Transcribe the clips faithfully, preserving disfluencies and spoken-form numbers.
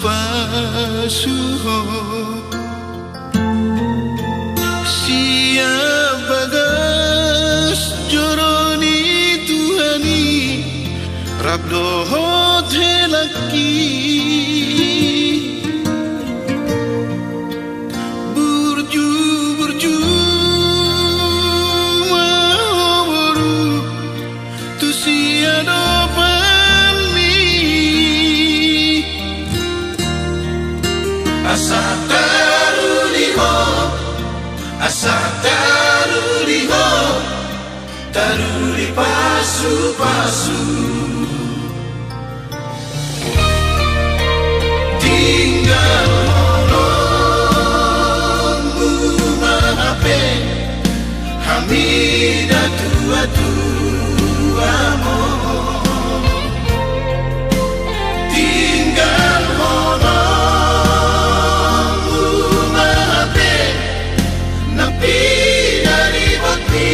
pasu ho. Sian bagas joro ni Tuhan i, rap dohot helangki. Burju, burju ma ho boru, tu siadopanmi. Asa taruli ho, asa taruli ho, taruli pasu-pasu. Tinggalhononmu ma hape hami da tua-tuamon. Tinggalhononmu ma hape na pinaribotmi.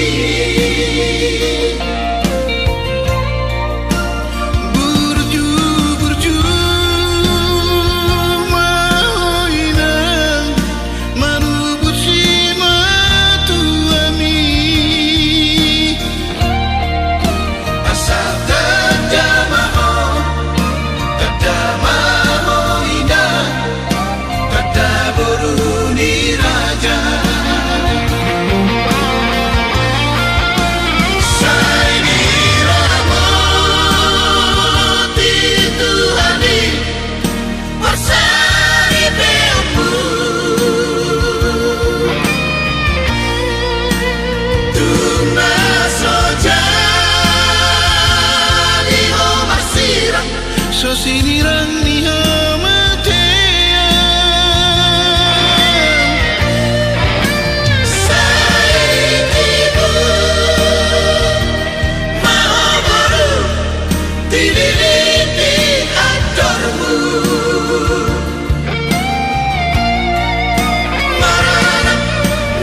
Burju, burju ma ho inang, manubur simatuami. Asa tanda ma ho, tanda ma ho inang, tanda boru ni raja. Sai diramoti Tuhan i parsaripeonmu. Tung na so jadi ho marsirang, so sinirang ni hamatean. Sai tibu ma ho boru, dililiti andormu. Maranak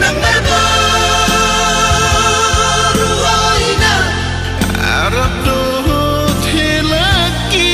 nang marboru ho inang, rap dohot helangki.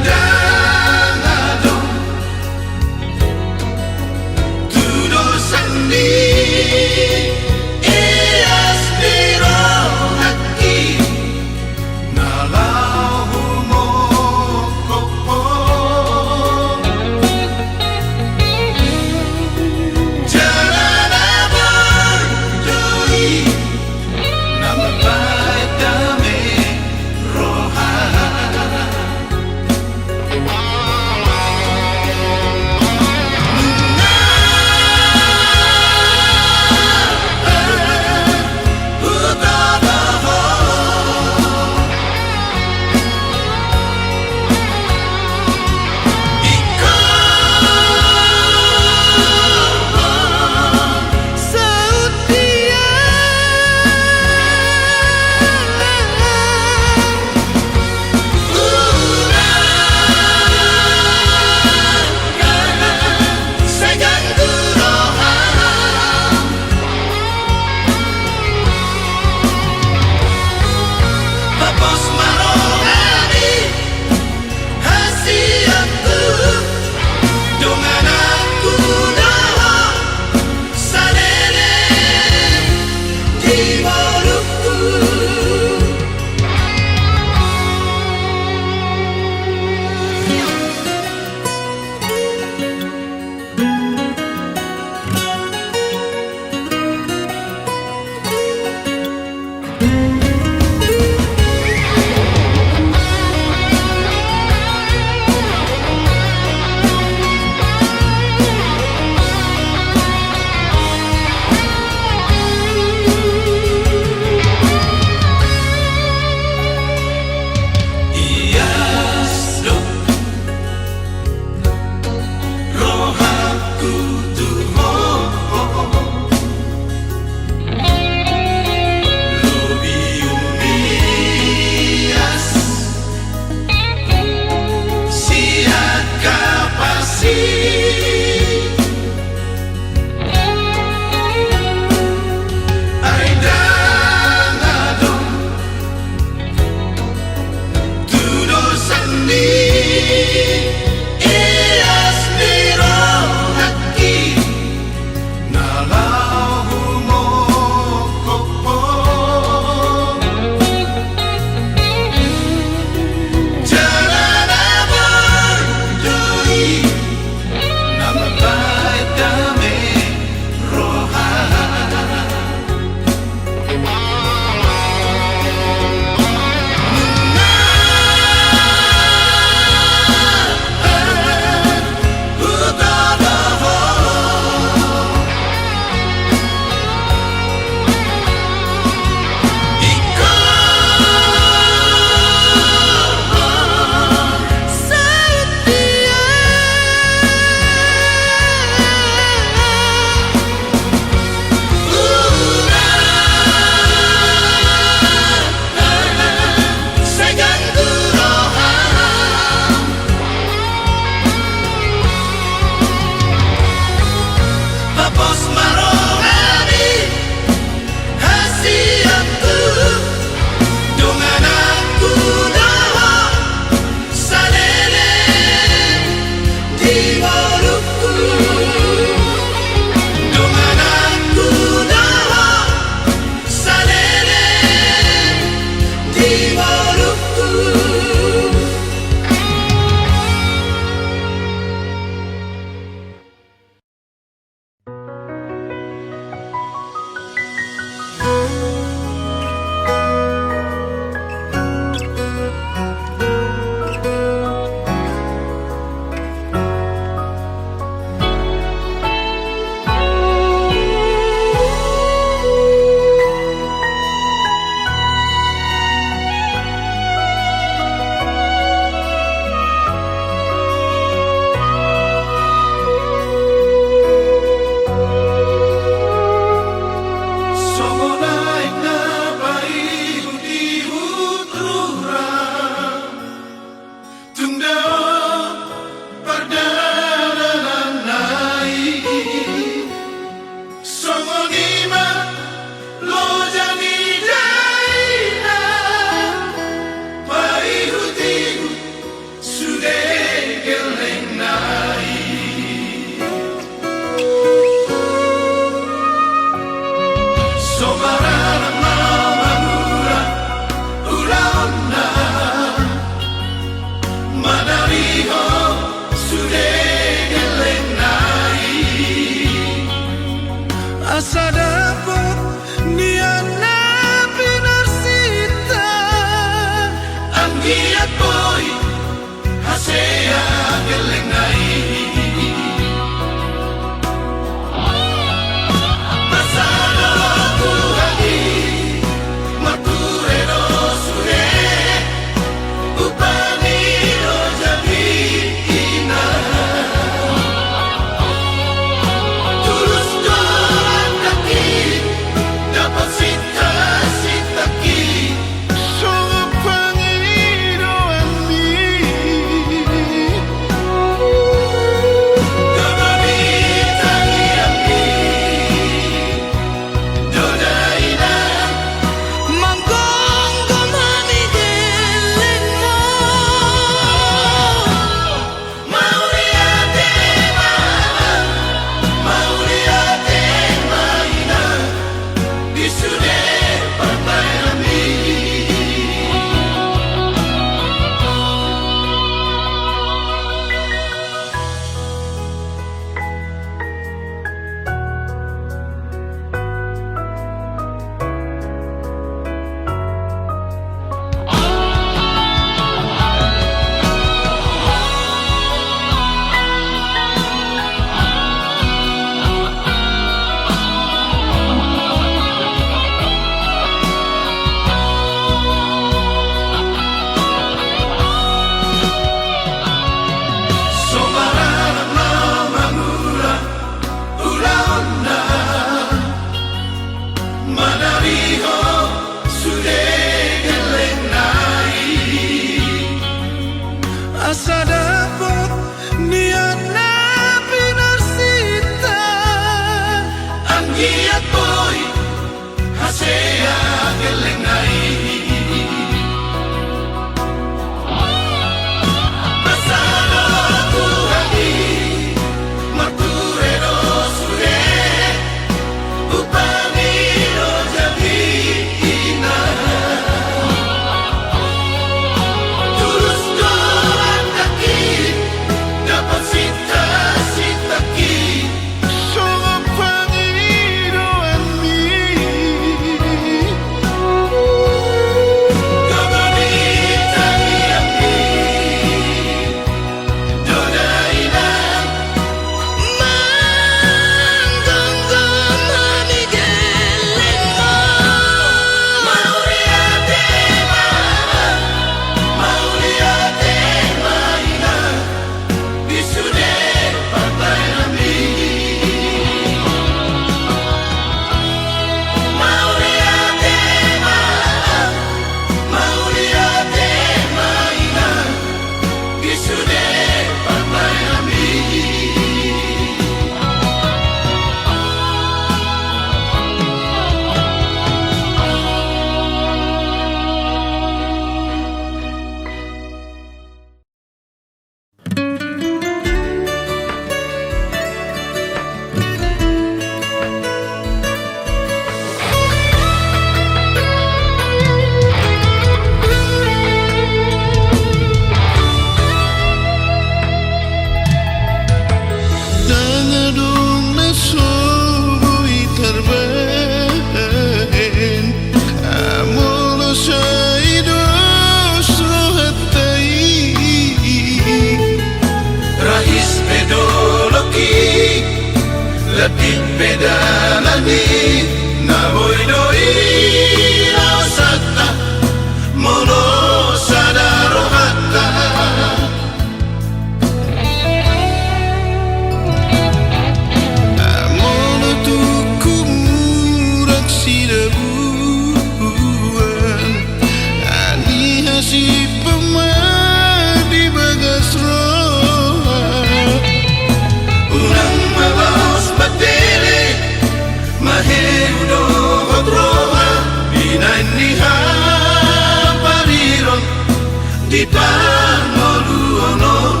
Di pangoluon on.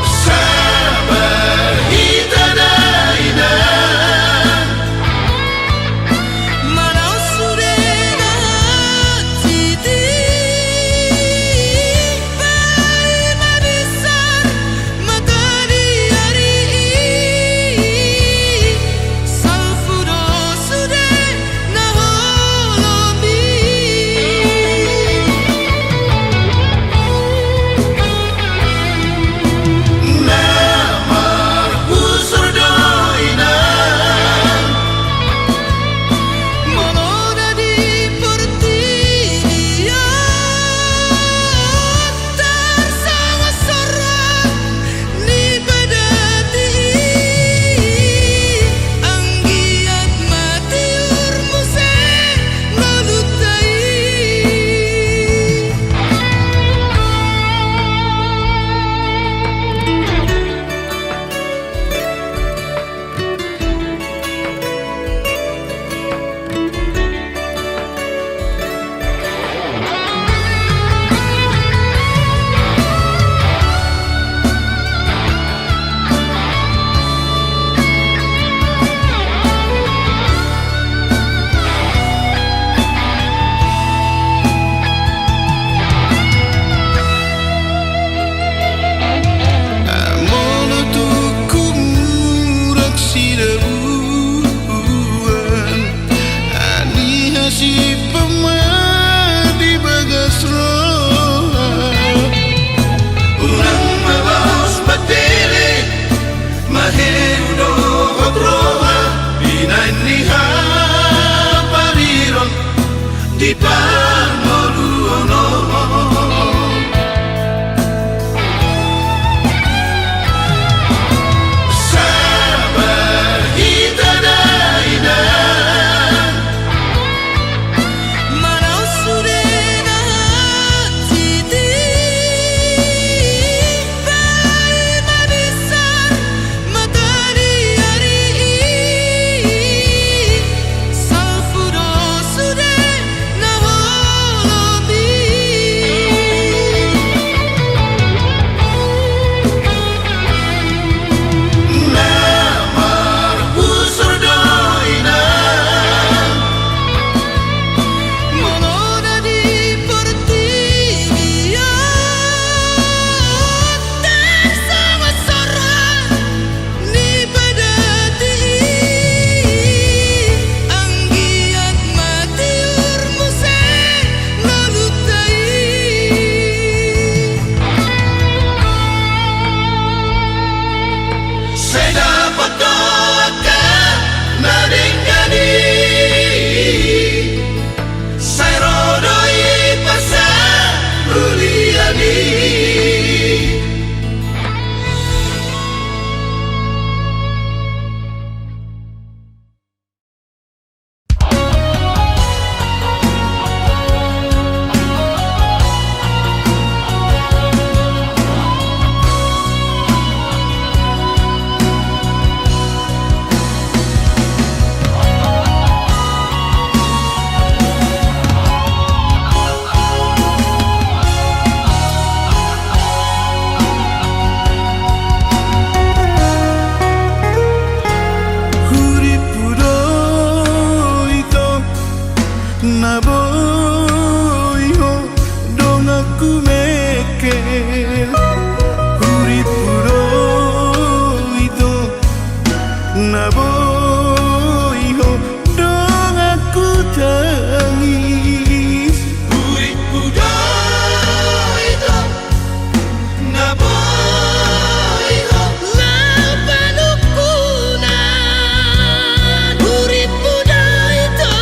Sabar hita da inang. Manaon sude na hansit i. Paima bisar mata ni ari i. Salpu do sude na holom i. Na marhusor do inang. Molo na di portibi on tarsongon sorang ni padati i, anggiat ma tiur muse ngolunta i. Molo tung hurang sidabuan, ani hasipang ma di bagas roha. Unang mabaos matele, maheru dohot roha, binaen ni hapariron di pangoluon on. Sabar hita da inang. Manaon sude na hansit i. Paima bisar mata ni ari i. Salpu do sude na holom i. Na marhusor do inang. Molo na di portibi on tarsongon sorang ni padati i, anggiat ma tiur muse ngolunta i. Sai dapot do angka na denggan i. Sai ro do i pasangulian i. Hurippu do ito na boi ho donganku mengkel. Hurippu do ito na boi ho donganku tangis. Hurippu do ito na boi ho na panungkunan. Hurippu do ito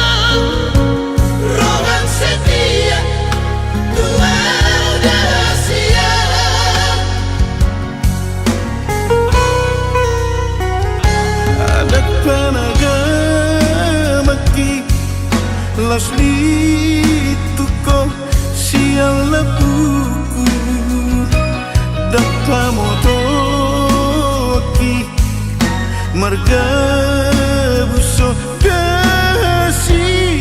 roham setia tu au da sian. Ndang panagamanki laos lintungko sian lambungku. Ndang pamotoki margabus ho da sian.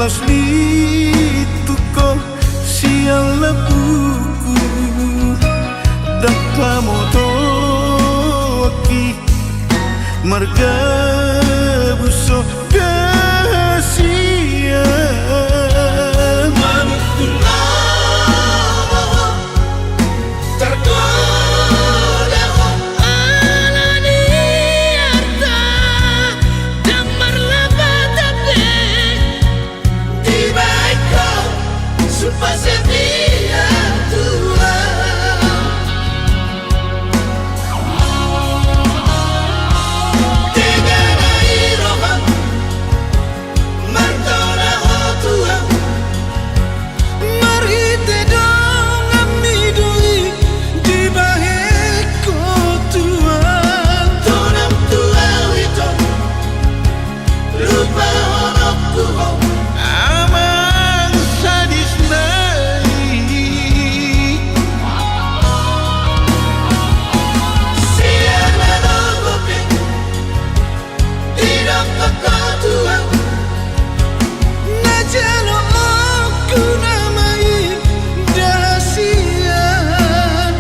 Las lintuk ho sian lambungku, ndang pamotoki margabus ho da sian. Manungkun laho targoda ho. Ala ni arta ndang marlapatan be. Dibahen ho sumpah setia Tuhan. Denggan ni roham martona ho tu ahu. Marhite donganmi do i dibahen ho Tuhan. Tonam tu ahu ito. Lupahononku ho. Amang sadis nai. Sian na lomo pe didok ho Tuhan. Na jaloonku nama i da sian.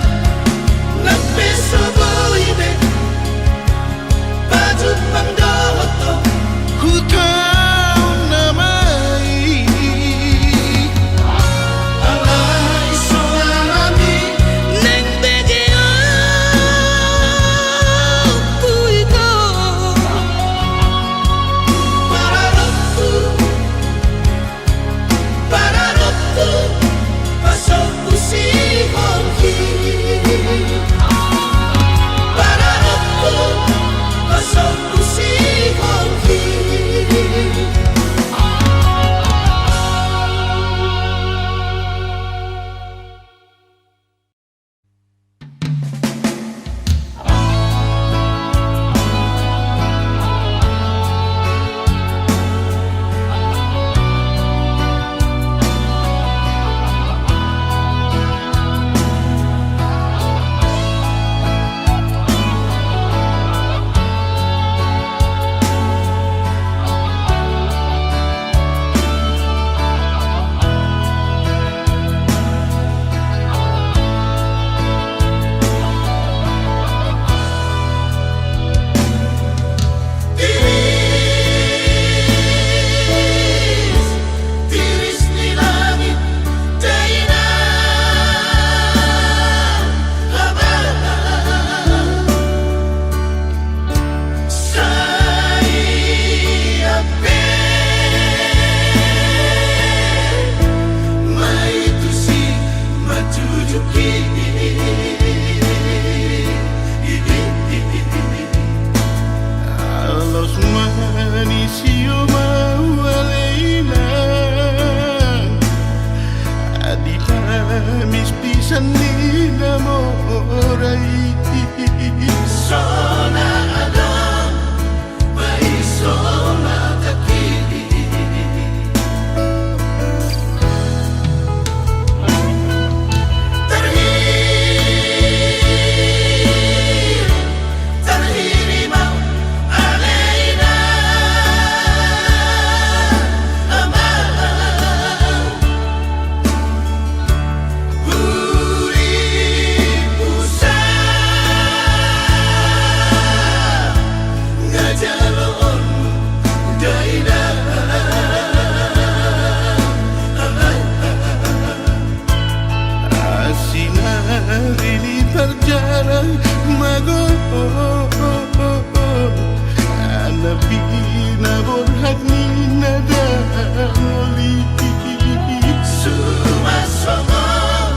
Nang pe so boi be pajumpang dohot ho. Hutaon nama i. Alai so alani. Naeng begeonku ito. Pararotku. Pararotku, pasombuhon ho. Pararotku, pasombuhon ho. Tiris, tiris ni langit, dainang habang. Sai ampe ma i tusi manjujuki. Laos manisi ho ma au ale inang, di pamis pisan ni na mora i. Sona adong ma i so matangki. Tarhiri, tarhiri ma au ale inang, amang. Huripu sa nga jaloonmu dainang. Asi na ridi parjala mago, na pinaborhat ni na dangol i. Sumasongon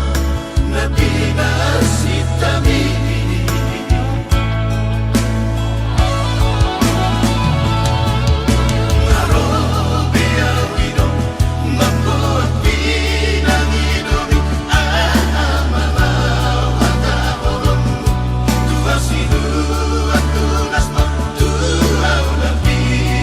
na pinasitami. Nga ro be au i do mamboan pinangido mi, aha ma laho hata holongmu tu ahu, sinuan tunas ma tu ahu na pinaborhat.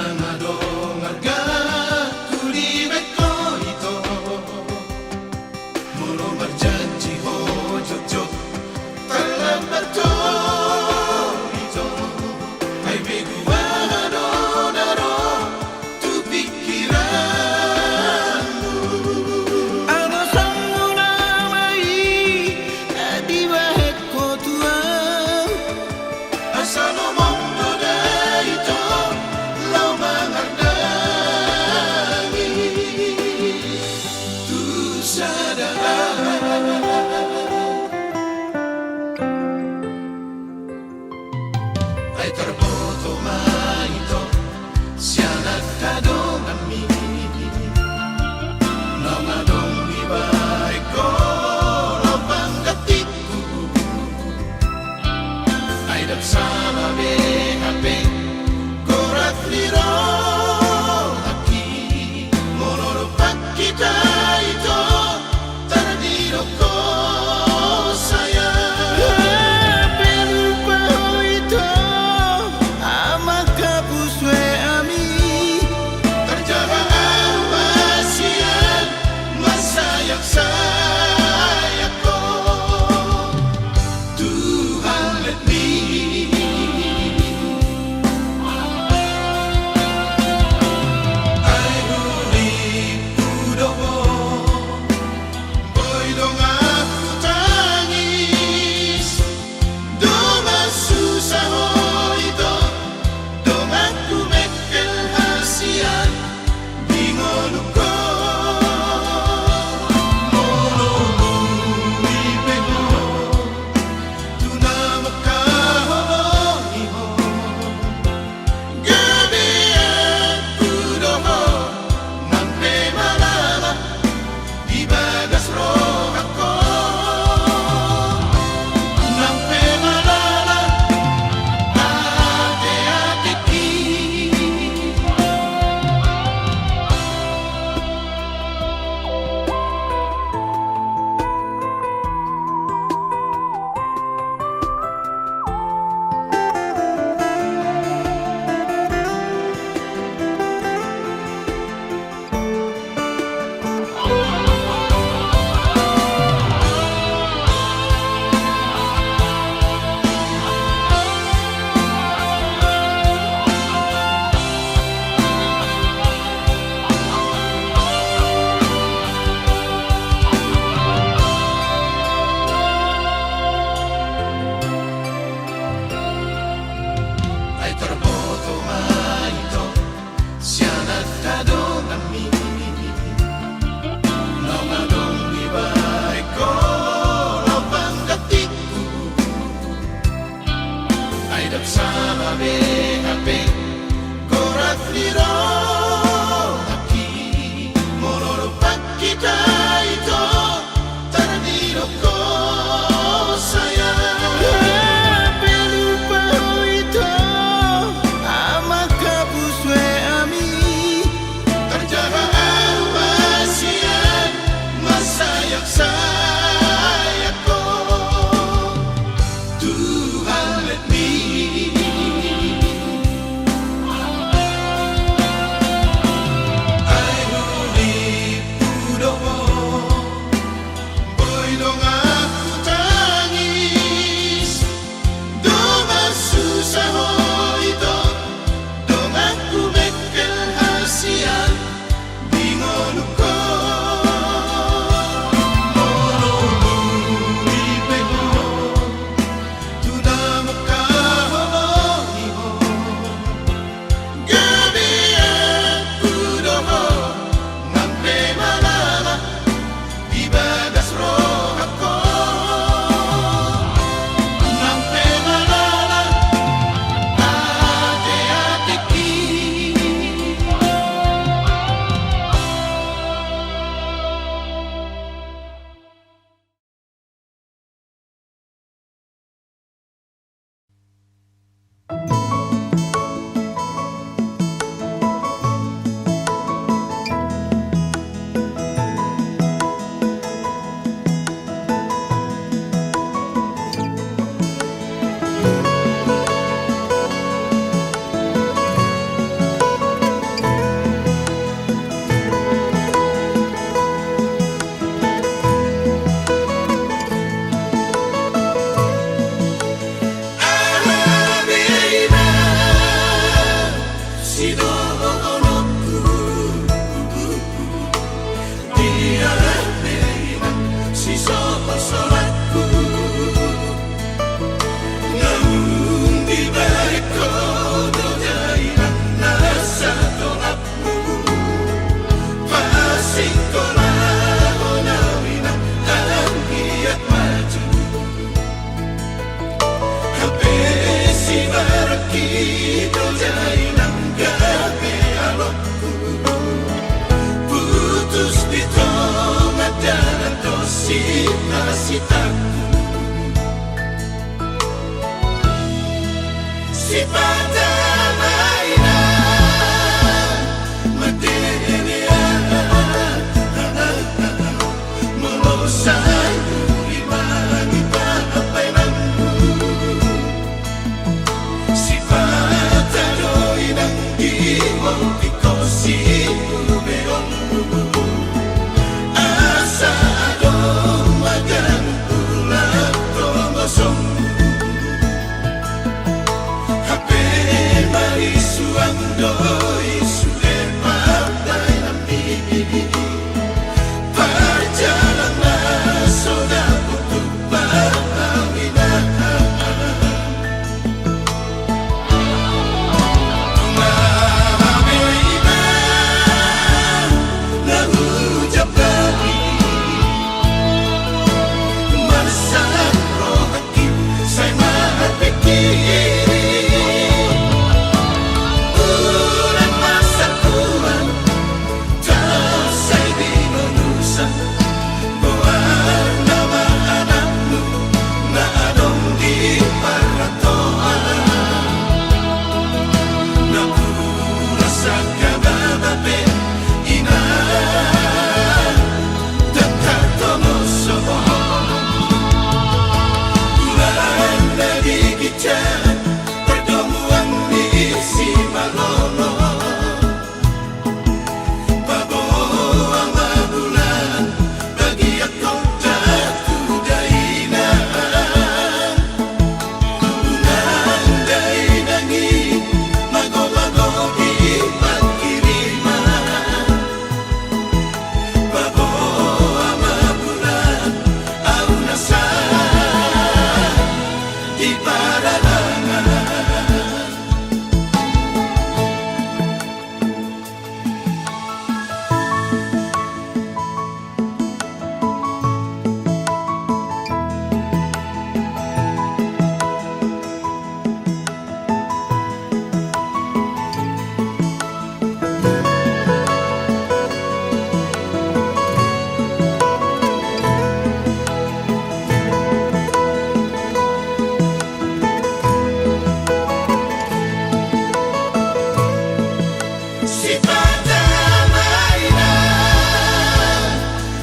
Adong arga tu dibaen ho ito. Molo marjanji ho jotjot, tarlambat ho ito. Ai begu aha do na ro tu pingkiranmu? Adong songon na ma i na dibaen ho tu ahu. Asa lomo do da ito laho mangarda Sidohononku, dia pe inang sisosolanku. Naung dibahen ho do da inang nasa tolapmu. Pasingkolahon au inang anggiat maju. Hape sibarangki do da inang gabe alongku. Putus di tonga dalan do sita-sitaku. Sipata ma inang mandele au. Molo sai hurang i ma di papaemanmu. Sipata do inang di ho tingki sihubeonmu. Asa adong ma ganup ulang tongosonmu. Hape marisuang do i sude papaemanmi. Parjalanan so dapot tu paminaan. Tung aha pe inang na hujambai. Marsak roha sai marpingkir. Unang masa tuan, tarsai di urusan. Boan nama anakmu na adong di partoha. Nampuna sangkababa pe inang. Dangka tongosonmu. Bulan na di ginjang, pardomuan ni simalolo. Paboa ma bulan, bagian kota tu dainang. Unang dainang i mago-mago di pangkiriman. Paboa ma bulan, au na sahat di paralangan. Sipata ma inang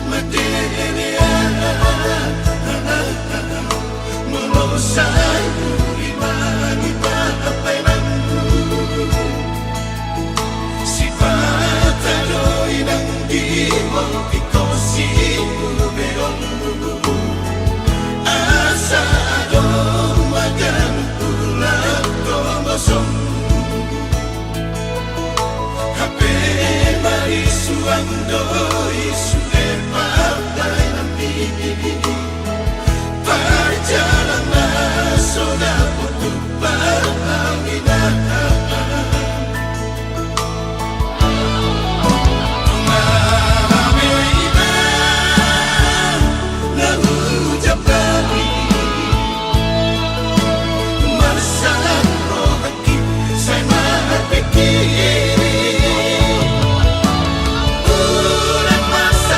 mandele au. Molo sai hurang i ma di papaemanmu. Sipata do inang di ho tingki sihubeonmu. Asa adong ma ganup ulang tongosonmu. Hape marisuang do i sude papaemanmi. Parjalanan so dapot tu paminaan. Tung aha pe inang na hujambai. Marsak roha sai marpingkir. Unang masa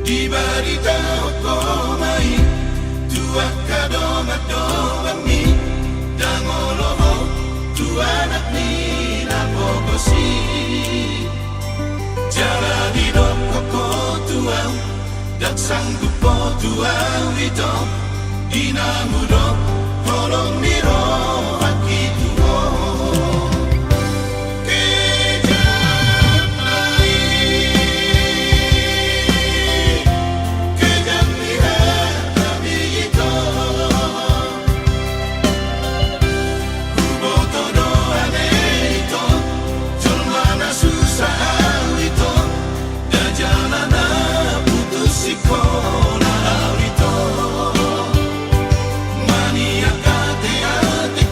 Dibarita ho ma i tu angka dongan-donganmi, ndang olo ho tu anak ni na pogos i. Jala didok ho tu ahu, ndang sanggup ho tu ahu ito, di na hudok holong ni rohangki tu ho. Kejam na i, kejam ni hata ni ito. Huboto do ale ito, jolma na susa ahu ito, nda jala na putus sikola ahu ito. Maniak ate-ate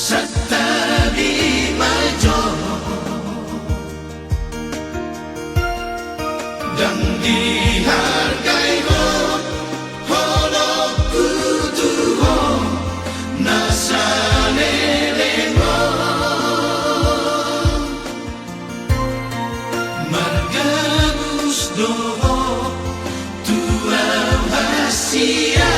Santabi ma jo. Ndang dihargai ho, holongku tu ho, na saleleng on. Margabus do ho tu au hasian.